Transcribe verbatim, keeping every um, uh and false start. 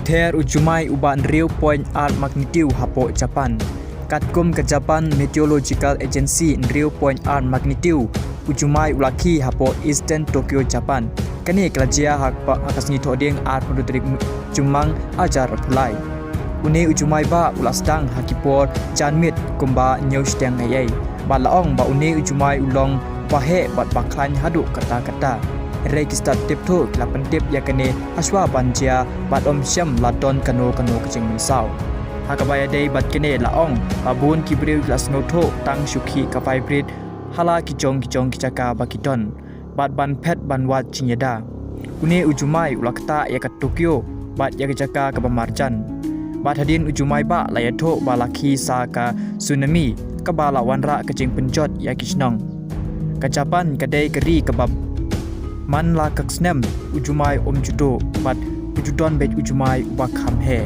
Pher u jumai uba hynriew point ar magnitude hapoh Japan. Katkum ka Japan Meteorological Agency, hynriew point ar magnitude u jumai u la khie hapoh Eastern Tokyo, Japan. Kane ka la jia ha ka, ha ka sngi Thohdieng arphew tarik Jymmang arhajar arphew lai. Une u jumai bah u la sdang ha ki por janmiet kumba hynñiew shiteng eiei. Bad la ong ba une u jumai u long ba heh bad ba khlaiñ haduh katta katta. Hynrei ki stad tip thuh ki la pyntip ïa kane hashwa ban jia bad ym shym la don kano kano ka jingmynsaw. Ha kaba ïadei bad kane la ong ba bun ki briew ki la sngewthuh tang shu khih ka vibrate ha la ki jong ki jong ki jaka ba ki don. Bad ban phet ban wad jingïada. Une u jumai u la ktah ïa ka Tokyo bad ïa ka jaka kaba marjan. Bad hadien u jumai bah la ïathuh ba la khie sa ka tsunami kaba la wanrah ka jingpynjot ïa ki shnong. Ka Japan ka dei ka ri kaba man la ka snem u jumai um ju duh bad u ju don beit u jumai uba kham heh.